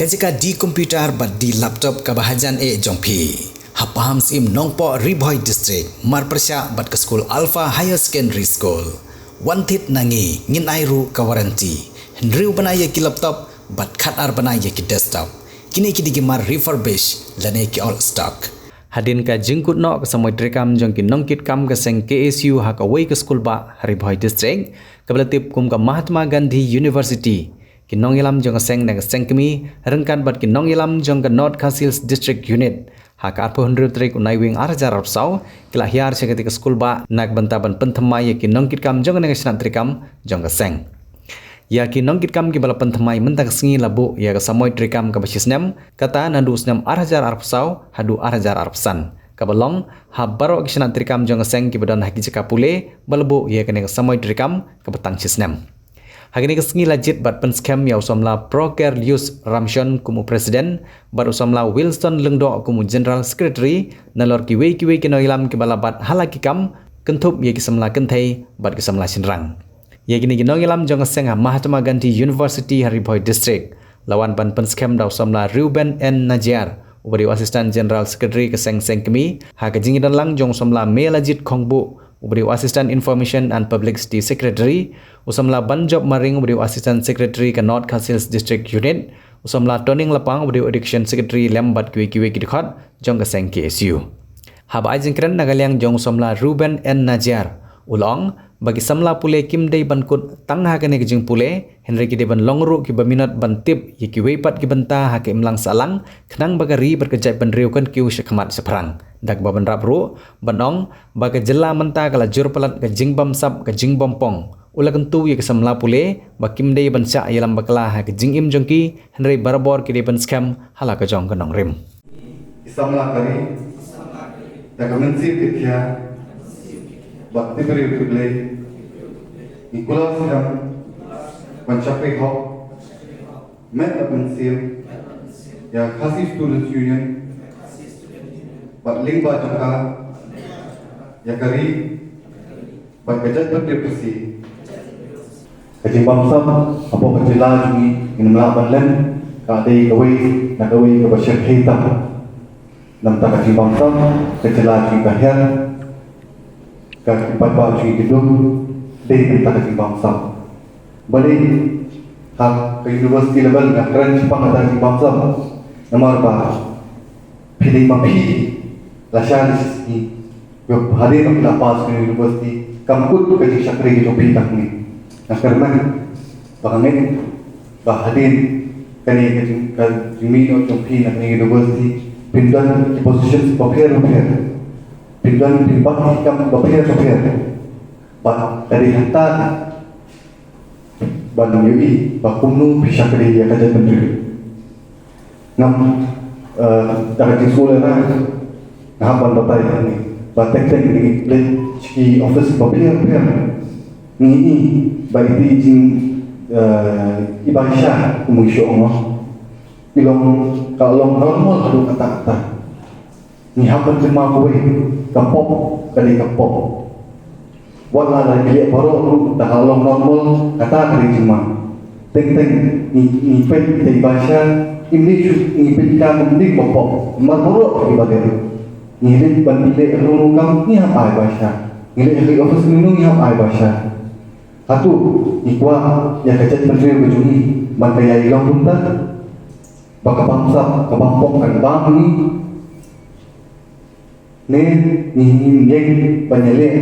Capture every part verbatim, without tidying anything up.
Ka jaka D computer bad D laptop kaba hajan eh jong phi. Ha Pahamsyiem Nongpoh, Ri Bhoi District, mar pyrshah bad ka skul Alpha Higher Secondary School, wan thied na ngi, ngin ai ruh ka warranty. Hynriew bnai ïa ki laptop bad khatar bnai ïa ki desktop. Kine ki dei ki mar refurbish lane ki old stock. Hadien ka jingkut noh ka samoi treikam jong ki nongkitkam ka seng K S U ha kawei ka skul bah ha Ri Bhoi District, kaba la tip kum ka Mahatma Gandhi University, ki nongïalam jong ka seng na ka seng kmie ryngkat bad ki nongïalam jong ka North Khasi Hills District Unit, ha ka arphew hynriew tarik u Naiwieng ar hajar arphew saw, ki la hiar sha katei ka skul bah na ka bynta ban pynthymmai ïa ki nongkitkam jong kane ka shnat treikam jong ka seng. Ïa ki nongkitkam kiba la pynthymmai mynta ka sngi la buh ïa ka samoi treikam kaba shisnem, kata naduh u snem ar hajar arphew saw haduh ar hajar arphew san, kaba long ha baroh ki shnat treikam jong ka seng kiba don ha ki jaka pule ba la buh ïa kane ka samoi treikam kaba tang shisnem. Ha kane ka sngi la jied bad pynskhem ïa u samla Prokerlius Ramshon kum u president bad u samla Wilson Lyngdoh kum u general secretary, nalor kiwei kiwei ki nongïalam kiba la bat ha la ki kam, kynthup ïa ki samla kynthei bad ki samla shynrang. Ïa kine ki nongïalam jong ka seng ha Mahatma Gandhi University ha Ri Bhoi District la wan ban pynskhem da u samla Reuben N Najiar, uba dei u Assistant General Secretary ka seng seng kmie, ha ka jingïadon lang jong u samla Melajit Khongbuh, uba dei u Assistant Information and Publicity Secretary, u samla Banjop Maring, uba dei u Assistant Secretary ka North Khasi Hills District Unit, u samla Toning Lapang, uba dei u Education Secretary, lem bad kiwei kiwei ki dkhot jong ka seng K S U. Haba ai jingkren na ka liang jong u samla Reuben N Najiar, u la ong ba ki samla pule kim dei ban kut tang ha kane ka jingpule, hynrei ki dei ban long ruh kiba minot ban tip ïa kiwei pat ki bynta ha ka imlang sahlang, khnang ba ka ri bad ka jaitbynriew kan kiew shakhmat shaphrang. Da kaba bynrap ruh ban ong ba ka jylla mynta ka la jur palat ka jingbamsap ka jingbamphong, u la kyntu ïa ki samla pule ba kim dei ban shah ïalam bakla ha ka jingim jong ki, hynrei barabor ki dei ban skhem ha la ka jong ka nongrim. Ki samla ka ri, da ka mynsiem ki thiah bad tip briew tip Blei, ngi kular skhem ban shakri hok, met bad mynsiem ïa Khasi Students Union bad lyngba jong ka ïa ka ri bad ka jaitbynriew Khasi. Ka jingbamsap hapoh ka jylla jong ngi, ngim lah ban leh, ka dei kawei na kawei kaba shyrkhei tam. Namar ka jingbamsap ka jylla jong ngi ka hiar, ka ki paidbah jong ngi ki dum, dei namar ka jingbamsap. Balei ha ka university level nga kren shaphang ka jingbamsap? Namar ba phi dei ma phi, lashai lashisngi, hadien ba phi la pass ka university, kam kut ka jingshakri ka jong phi tang hangne. Nga kyrmen ba nga ngeit ba hadien kane ka jing, ka jingmih noh jong phi na kane ka university, phin don ki position bapher bapher, phin don, phin bat ki kam bapher bapher. Bad ka dei hangta ban ïohi ba kumno phi shakri ïa ka jaitbynriew. Ngam, eh, da ka jingsngewlehrain nga hap ban batai hangne ba teng teng ngi leit sha ki office bapher bapher, ngi ïohi ba iti i jing, eh, i bhaisha, kum ngi shu ong, i long, ka long normal haduh katta katta. Ngi hap ban jingma kawei, ka pop ka dei ka pop. Wat la da ngi leh baroh ruh, da ka long normal, kata ka dei jingma. Teng teng ngi, ngi peit ita i bhaisha, im dei shuh ngi peit ita kum dei ba pop. Namar baroh kiba dei ruh, ngi leit ban pynleh ruh ruh kam, ngi hap ai bhaisha. Ngi leit ha ki office mynno, ngi hap ai bhaisha. Hato ngi kwah ïa ka jaitbynriew ka jong ngi ban ka ïai long kumta, ba ka bamsap ka bamphong kan bam ngi? Ne ngi, ngi ïeng ban ïaleh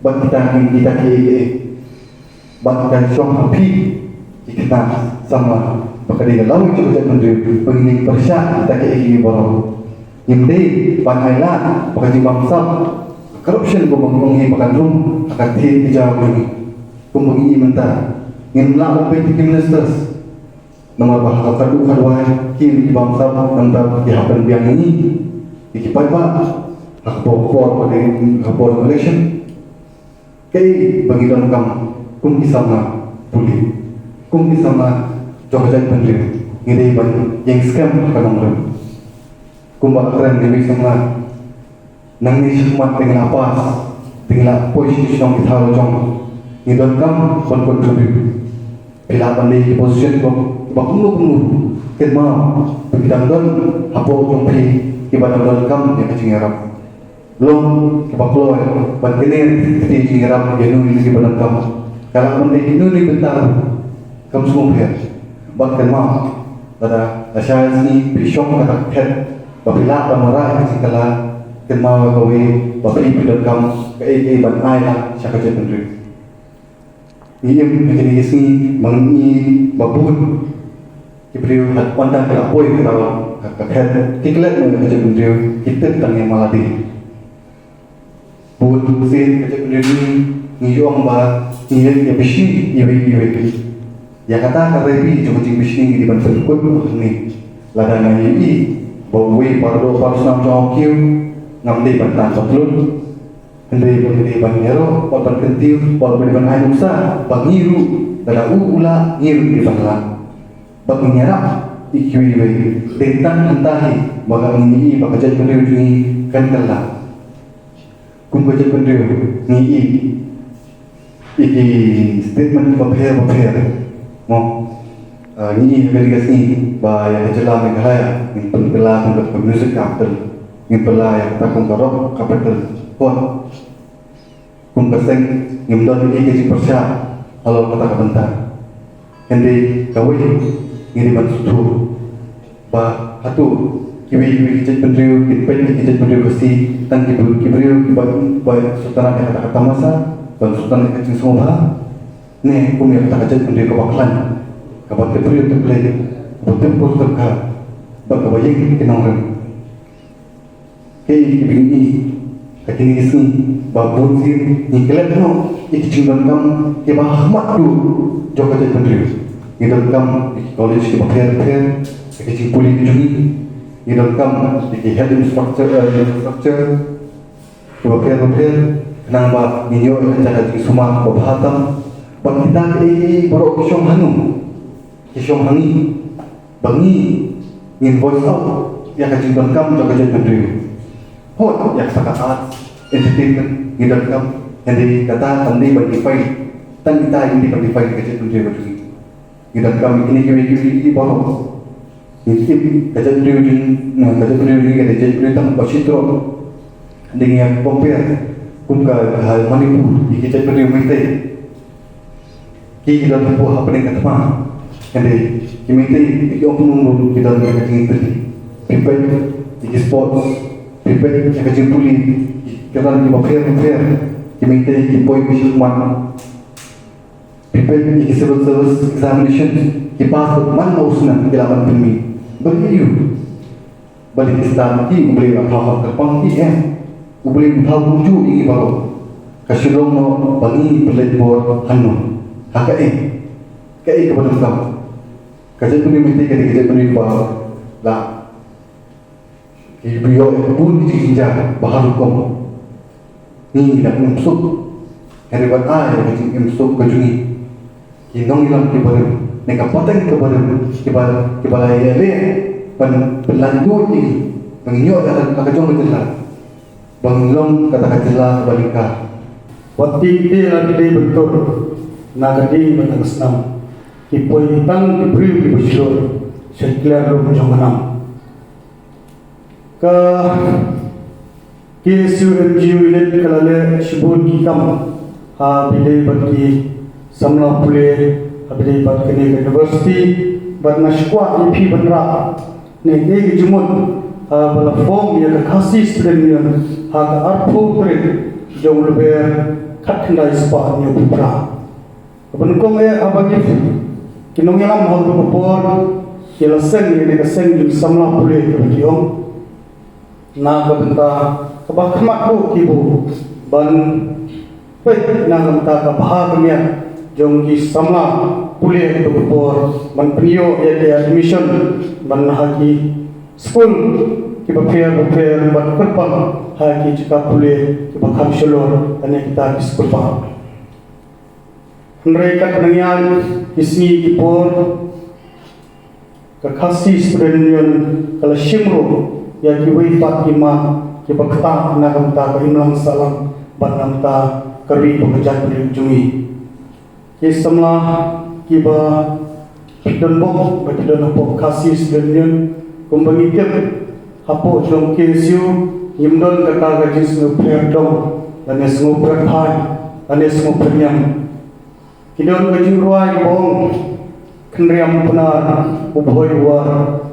bad kita, kita kiei kiei, bad kan shong ha phi ki khynnah samla, ba ka dei ka lawei jong ka jaitbynriew ba ngin ïeng pyrshah kita kiei kiei baroh? Ngim dei ban ai lad ba ka jingbamsap, corruption, kumba ngi ong hi, ba kan rung ha ka thied ka jaw jong ngi. Kumba ngi ïohi mynta, ngim lah ban peit ïa ki ministers. Namar ba ha ka khatduh khatwai ki, ki bamsap namar ki hap ban biang ïa ngi, ïa ki paidbah, ha ka por, por, ha ka por election. Kaei ba ngi donkam kum ki samla pule, kum ki samla jong ka jaitbynriew, ngi dei ban ïeng skhem ha ka nongrim. Kumba kren ïa ki samla, nangne shakhmat te ngi la pass, te ngi la poi sha ki shnong ki thaw la jong, ngi donkam ban contribute. Phi lah ban dei ki position kiba, kiba kumno kumno. Kynmaw ba ki dang don hapoh jong phi kiba dang donkam ïa ka jingïarap. Long kiba kloi ban kynnoh ïa ka jingïarap ïa uno uno kiba donkam. Ka lah ban dei ïa uno uno bynta ruh. Kam sngewpher. Bad kynmaw, lada lashai sngi phi shong ha kata ka khet ba phi lah ban wanrah ïa ka jingkylla, kynmaw ïa kawei ba phi phi donkam kaei kaei ban ai lang sha ka jaitbynriew. Ngi im ha kine ki sngi ba ngi i ba bun ki briew hap wan tang ki la poi ha ka, ha ka khet, ki klet noh ïa ka jaitbynriew, ki tip tang ïa ma lade. Bun sien ka jaitbynriew ngi, ngi ïoh ba ngi ïa bishni iwei iwei. Ïa kata ka rei jong ka jingbishni ngi dei ban pynkut hangne. Lada nga ïohi ba uwei u para doh para snam jong u kiew, ngam dei ban tang patlun. Hynrei ba ngi dei ban ïaroh, ba ban kyntiew, ba ban ai nuksa ba ngi ruh lada u u lah, ngi ruh dei ban lah. Ba ngin ïarap ïa kiwei kiwei. Dei tang hangta hi ba ngi ïohi ba ka jaitbynriew jong ngi kan kylla. Kum ka jaitbynriew ngi ïohi ïa ki statement bapher bapher. Mo, ah, ngi ïohi ha kane ka sngi ba ïa ka jylla Meghalaya ngin pynkylla kum ka music capital, ngin pynkylla ïa kata kum ka rock capital. Hooid, kum ka seng ngim don ei ei ka jingpyrshah halor kata ka bynta. Hynrei kawei ngi dei ban sngewthuh ba hato kiwei kiwei ki jaitbynriew kin peit ïa ki jaitbynriew Khasi tang ki briew, ki briew kiba, ba sngewtynnat ïa kata ka tamasa, ban sngewtynnat ïa ka jingsngewbha, ne kum ïa kata ka jaitbynriew kaba khlaiñ, kaba tip briew tip Blei, kaba tip kur tip kha, bad kaba ïeng ki nongrim. Kaei kaba ngi ïohi ha kine ki sngi ba bun sien ngi klet noh ïa ki jingdonkam kiba ha khmat duh jong ka jaitbynriew. Ngi donkam ïa ki college kiba pher pher, ïa ki jingpule jong ngi. Ngi donkam ïa ki health infrastructure, eh, infrastructure kiba pher pher, khnang ba ngin ïoh ïa ka jaka jingsumar kaba bha tam. Bad kita kiei kiei baroh ki shong hano, ki shong ha ngi. Ba ngi ngin voice out ïa ka jingdonkam jong ka jaitbynriew. Hooid, ïa ka sha ka arts, entertainment ngi donkam, hynrei kata kam dei ban define. Tang kita kam dei ban define ka jaitbynriew ka jong ngi. Ngi donkam ïa kine kiwei kiwei ki baroh. Ngi tip ka jaitbynriew jong, ka jaitbynriew jong ngi ka dei jaitbynriew tang ba shitrok. Hynrei ngi ïa compare kum ka, ka Manipur, ïa ki jaitbynriew Meitei. Ki, ki don hapoh hapdeng ka thma. Hynrei ki Meitei ki ong kumno ki don ka jingtylli. Phi peit ïa ki sports, phi peit ïa ka jingpule, ki kyrdan kiba pher bapher. Ki Meitei ki poi ki shakmat. Phi peit ïa ki civil service examination, ki pass bad man la u snem ki lah ban pynmih. Balei ïa u? Balei ki stad ki, U Blei u la thaw ha kyrpang ki, em? U Blei u thaw kumjuh ïa ngi baroh. Ka shu long noh ba ngi pynleit bor hangno? Ha kaei? Kaei kaba donkam? Ka jaitbynriew Meitei ka dei ka jaitbynriew ba la, ki ïoh ïa ka bun ki jingjynjar ba har rukom. Ngi ngi dang im suk. Hynrei wat ai ïa ka jingim suk ka jong ngi. Ki nongïalam kiba rim, ne ka pateng kaba rim, kiba, kiba la ïaleh ban pynlait lut ïa ngi, ban ïoh ïa ka, ka jong ka jylla, ban long kata ka jylla kaba lyngkar. Wat tip te la ki dei ban tur na ka ding bad na ka snam. Ki poi tang ki briew kiba shlur sha ki kler lum jong ka nam. Ka K S U N G O Unit ka la leh shibun ki kam ha ba ïadei bad ki samla pule, ha ba ïadei bad kane ka university, bad nga sngewkwah ïa phi ban rah ne ei ka jingmut ha ba la form ïa ka Khasi Student Union ha ka arphew tarik jong u Lber khatkhyndai spah hynñiewphew phra. Kaba nyngkong eh, haba ngi, ki nongïalam ha kato ka por ki la seng ïa kane ka seng jingsamla pule kaba ki ong, na ka bynta kaba khmat ruh ki buh ban peit na ka bynta ka bha ka miat jong ki samla pule ha kato ka por, ban pynïoh ïa ki admission ban ha ki skul kiba pher bapher, ban kyrpang ha ki jaka pule kiba kham shlur, kane kita ki skulbah. Hynrei katba nang ïaid ki sngi ki por, ka Khasi Student Union ka la shim ruh ïa kiwei pat ki mat kiba ktah na ka bynta ka imlang sahlang bad na ka bynta ka ri bad ka jaitbynriew jong ngi. Ki samla Kiba phi don bok ba phi don hapoh Khasi Student Union, kumba ngi tip hapoh jong K S U ngim don kata ka jingsngewpher dong lane sngewpher phai lane sngewpher niam. Ki don ka jingrwai kaba ong, khynriam Pnar, u Bhoi u War,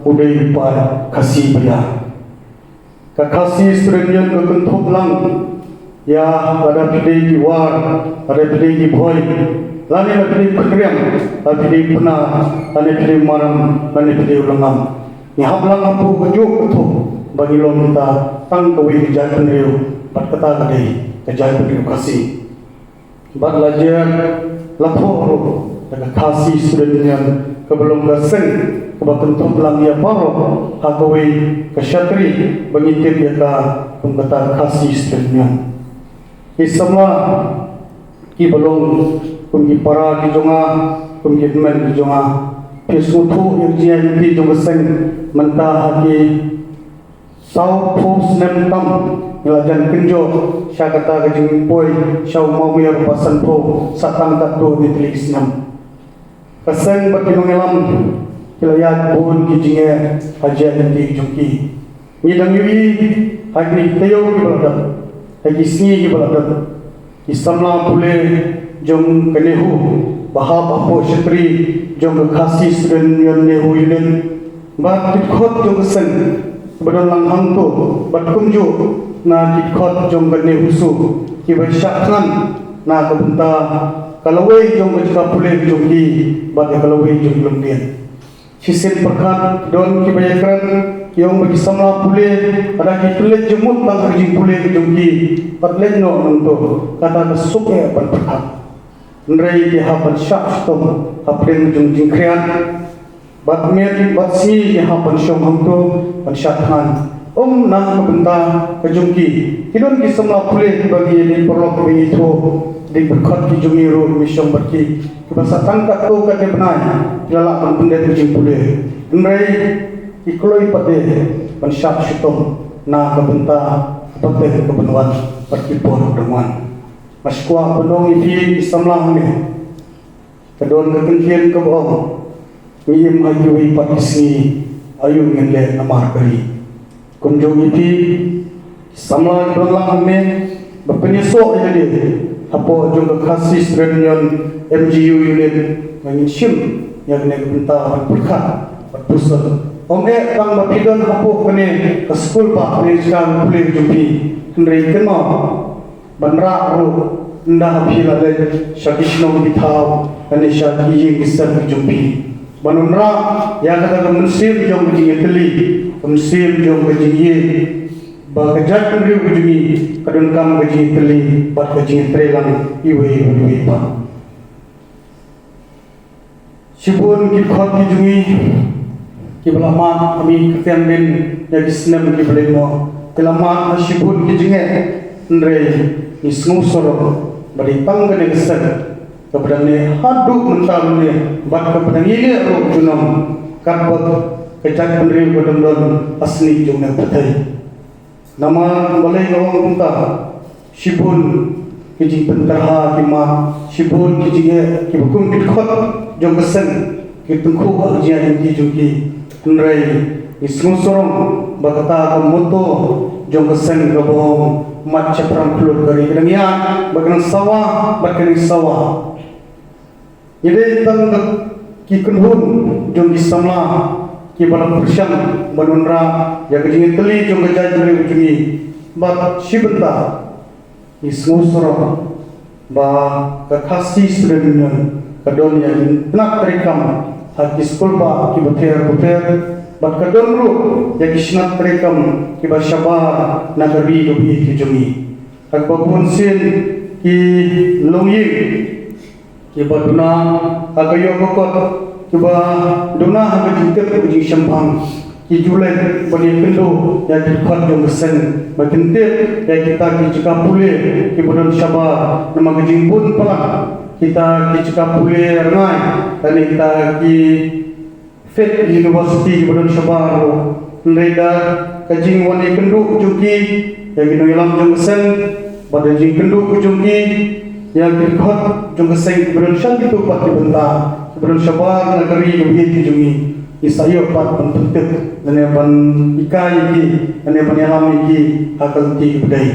u dei u paid Khasi ba ïa. Ka Khasi Student Union ka kynthup lang ïa lada phi dei ki War, lada phi dei ki Bhoi, lane lada phi dei khynriam, lada phi dei Pnar, lane phi dei Maram, lane phi dei u Lyngngam. Ngi hap lang hapoh kajuh ka thup ba ngi long kita tang kawei ka jaitbynriew, bad kata ka dei ka jaitbynriew Khasi. Bad la jia la thoh ruh da ka Khasi Student Union kaba long ka seng kaba kynthup lang ïa baroh ha kawei ka shatri ba ngi tip ïa ka kum kata ka Khasi Student Union. Ki samla kiba long kum ki para ki jong nga, kum ki hynmen ki jong nga, phi sngewthuh ïa ka jingïaid lynti jong ka seng mynta ha ki sawphew snem tam ngi la jan kynjoh sha kata ka jingpoi sha u mawmir ba sanphew sa tang katto ne tylli ki snem. Ka seng bad ki nongïalam ki la ïaid bun ki jingeh ha ka jingïaid lynti jong ki. Ngi dang ïohi ha kine ki taïew kiba la dep, ha ki sngi kiba la dep, ki samla pule jong ka NEHU ba hap hapoh shatri jong ka Khasi Student Union NEHU Unit, bad ki dkhot jong ka seng ba don lang hangto, bad kumjuh na ki dkhot jong ka NEHUSU kiba shah thngan na ka bynta ka lawei jong ka jaka pule jong ki bad ka lawei jong ki longdien. Shisien pyrkhat don kiba ïakren ki ong ba ki samla pule lada ki pynleit jingmut tang ka jingpule ka jong ki, bad leit noh nangto, kata ka suk eh ban pyrkhat. Hynrei ki hap ban shah shitom hapdeng jong jingkhriat, bad miet bad sngi ki hap ban shong hangto ban shah thngan. Ym na ka bynta ka jong ki. Ki don ki samla pule kiba ngi ïa ki paralok kiba ngi ithuh, ki dkhot ki jong ngi ruh ngi shong bad ki, kiba sa tang katto katne bnai ki la lah ban pyndep ka jingpule. Hynrei ki kloi pat de ban shah shitom na ka bynta ka pateng ka ban wan bad ki por ka dang wan. Nga sngewkwah ban ong ïa phi ki samla hangne, ka don ka kyntien kaba ong, ngi im ha kiwei pat ki sngi, aïu ngin leh namar ka ri. Kumjuh ïa phi ki samla kiba don lang hangne, ba pynïasoh ïa lade hapoh jong ka Khasi Student Union M G U Unit, ba ngin shim ïa kane ka bynta ban pyrkhat bad puson. Ym eh tang ba phi don hapoh kane ka skul ba kane ka jaka pule jong phi, hynrei kynmaw ban rah ruh ynda phi la leit sha ki shnong ki thaw lane sha ki ïing ki sem ki jong phi, ban wanrah ïa kata ka mynsiem jong ka jingïatylli, ka mynsiem jong ka jingïeit, ba ka jaitbynriew ka jong ngi ka donkam ka jingïatylli bad ka jingïatreilang iwei pa iwei pat. Shibun ki dkhot ki jong ngi kiba la mad ha ki kyntien ïa ki snem kiba la ïaid noh, ki la mad ha shibun ki jingeh, hynrei ngi sngewsarong ba dei tang kane ka seng kaba dang neh haduh mynta mynne bad kaba dang ïaineh ruh junom, katba ka jaitbynriew ka dang don ha snieh jong ka pyrthei. Namar balei nga ong kumta? Shibun ki jingpyntarha ki mad, shibun ki jingeh kiba kum ki dkhot jong ka seng ki tyngkhuh ha ka jingïaid lynti jong ki. Hynrei ngi sngewsarong ba kata ka motto jong ka seng kaba ong, mat shaphrang khluit ka ri, ka dang ïaid bad ka dang sawa bad ka dang sawa. Ngi dei tang ki kynhun jong ki samla kiba la pyrshang ban wanrah ïa ka jingïatylli jong ka jaitbynriew jong ngi. Bad shi bynta ngi sngewsarong ba ka Khasi Student Union ka don ïa ki tnat treikam ha ki skulbah kiba pher bapher, bad ka don ruh ïa ki tnat treikam kiba shabar na ka ri kaba ïeit ka jong ngi. Ha kaba bun sien ki longïing kiba duna ha ka ïew ka kot, kiba duna ha ka jingtip ka jingshemphang, ki ju leit ban ïakynduh ïa ki dkhot jong ka seng, ban pyntip ïa kita ki jaka pule kiba don shabar. Namar ka jingbun palat kita ki jaka pule rngai lane kita ki Fake University kiba don shabar ruh. Hynrei da ka jingwan ïakynduh jong ki ïa ki nongïalam jong ka seng, bad da ka jingkynduh jong ki ïa ki dkhot jong ka seng kiba don sha kito pat ki bynta, ki Pyndonkam shabar na ka ri ka baieit ka jong ngi. Ngi sa ïoh pat ban pyntip lane ban hikai ïa ki lane ban ïalam ïa ki ha ka lynti kaba dei.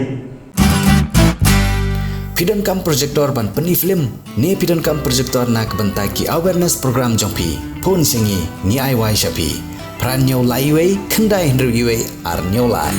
Phi donkam projector ban pyni film ne phi donkam projector na ka bynta ki awareness program jong phi? Phone sha ngi, ngi ai wai sha phi. Phra hynñiew lai wei khyndai hynriew wei ar hynñiew lai.